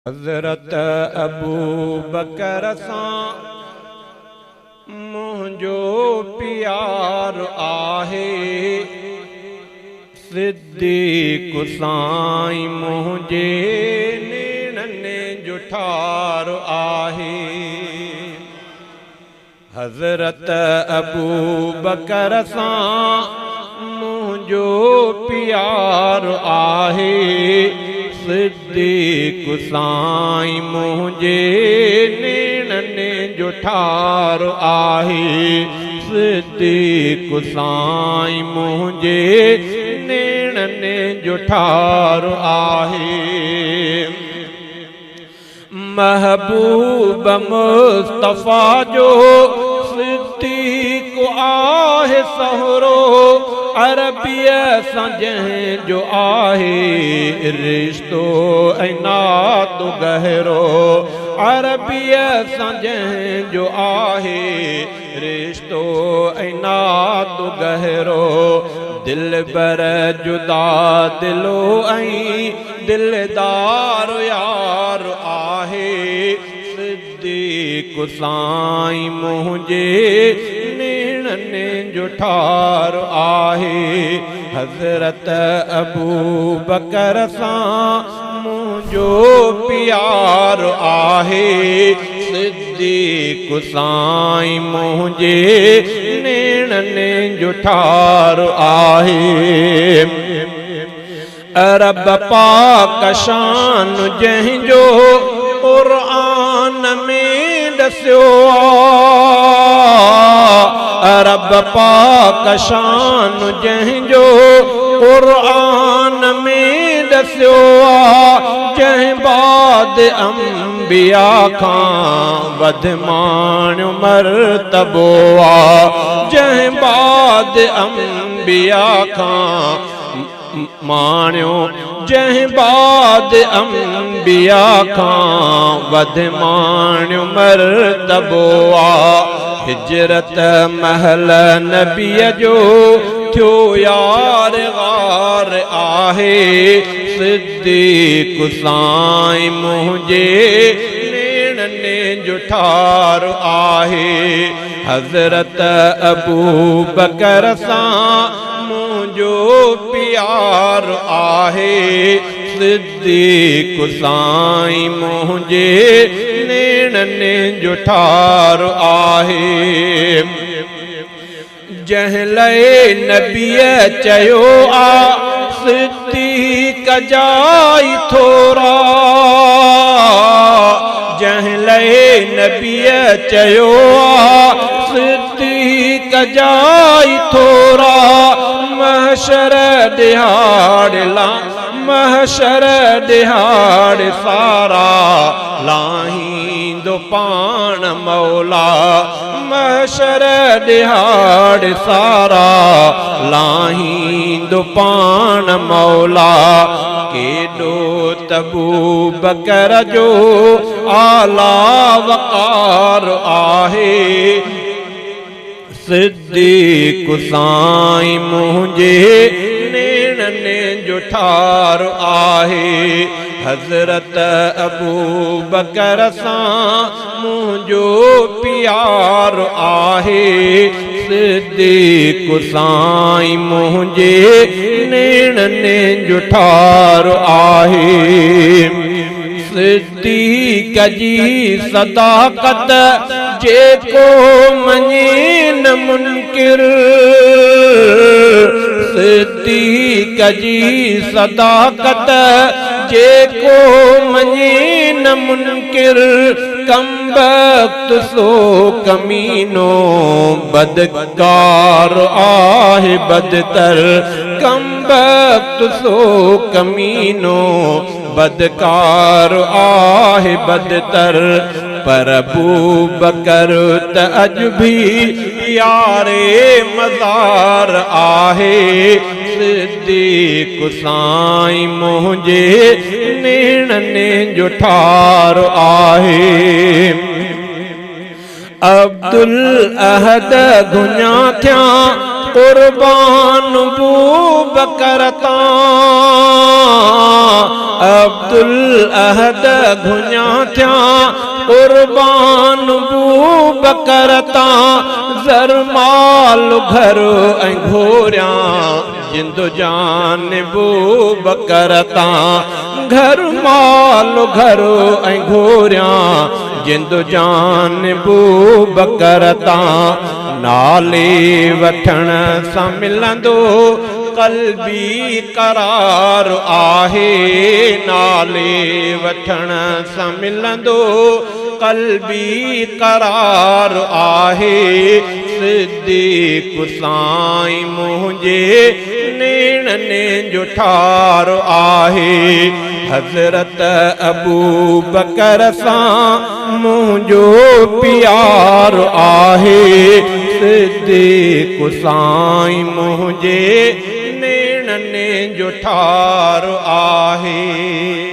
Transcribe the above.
حضرت ابوبڪر سان منهنجو پيار آهي، صديق سائين منهنجي نيڻن جو ٺار آهي. حضرت ابوبڪر سان منهنجو پيار آهي، صديق سائين منهنجي نيڻن جو ٺار آهي، صديق سائين منهنجي نيڻن جو ٺار آهي. محبوب مصطفيٰ جو صديق آهي سهرو، عربيء سان جنهن جو آهي رشتو ۽ ناتو گهرو، عربيء سان جنهن جو آهي رشتو ۽ ناتو گهرو، دلبر جدا دلو ۽ دلدار يار آهي، صديق سائين منهنجي نيڻن جو ٺار آهي، حضرت ابوبڪر سان منهنجو پيار آهي، صديق سائين منهنجي نيڻن جو ٺار آهي. رب پاڪ شان جنهن جو قرآن ۾ ڏسيو آ، رب پاڪ شان جنهن جو قرآن ۾ ڏسيو آ، جنهن بعد انبيا کان وڌ ماڻيو مرتبو آ، جنهن بعد انبيا کان ماڻيو، جنهن بعد انبيا کان وڌ ماڻيو مرتبو آ. هجرت مهل نبيء جو ٿيو يار غار آهي، صديق سائين منهنجي نيڻن جو ٺار آهي، حضرت ابوبڪر سان منهنجو پيار آهي، صديق سائين منهنجي نيڻن جو ٺار آهي. جنهن لئه نبيء چيو آ، صديق جا ئي ٿورا. جنهن لئه نبيء چيو آ، صديق جا ئي ٿورا. محشر ڏهاڙ لا محشر ڏهاڙ سارا لاهيندو پاڻ مولا، محشر ڏهاڙ سارا لاهيندو پاڻ مولا. ڪيڏو ته ابوبڪر جو اعليٰ وقار آهي، صديق سائين منهنجي نيڻن جو ٺار آهي، حضرت ابوبڪر سان منهنجو پيار آهي، صديق سائين منهنجي نيڻن جو ٺار آهي. صديق جي صداقت جيڪو مڃي نه منڪر، صديق جي صداقت جيڪو مڃي نه منڪر، ڪمبخت سو ڪمينو بدڪار آهي بدتر، ڪمبخت سو ڪمينو بدڪار آهي بدتر، پر ابوبڪر ته اڄ ڀي يار مزار آهي، صديق سائين منهنجي نيڻن جو ٺار آهي. عبدالاحد گهڃا ٿيان قربان ابوبڪر تان. عبدالاحد گهڃان ٿيان قربان بوبڪر تان زر مال گهر ۽ گهوريان جند جان بوبڪر تان گهر مال گهر ۽ گهوريان جند جان بوبڪر تان نالي وٺڻ سان ملندو قلبي قرار آهي نالي وٺڻ سان ملندو قلبي قرار آهي صديق سائين منهنجي نيڻن جو ٺار آهي حضرت ابوبڪر سان منهنجو پيار آهي صديق سائين منهنجي نيڻن جو ٺار آهي.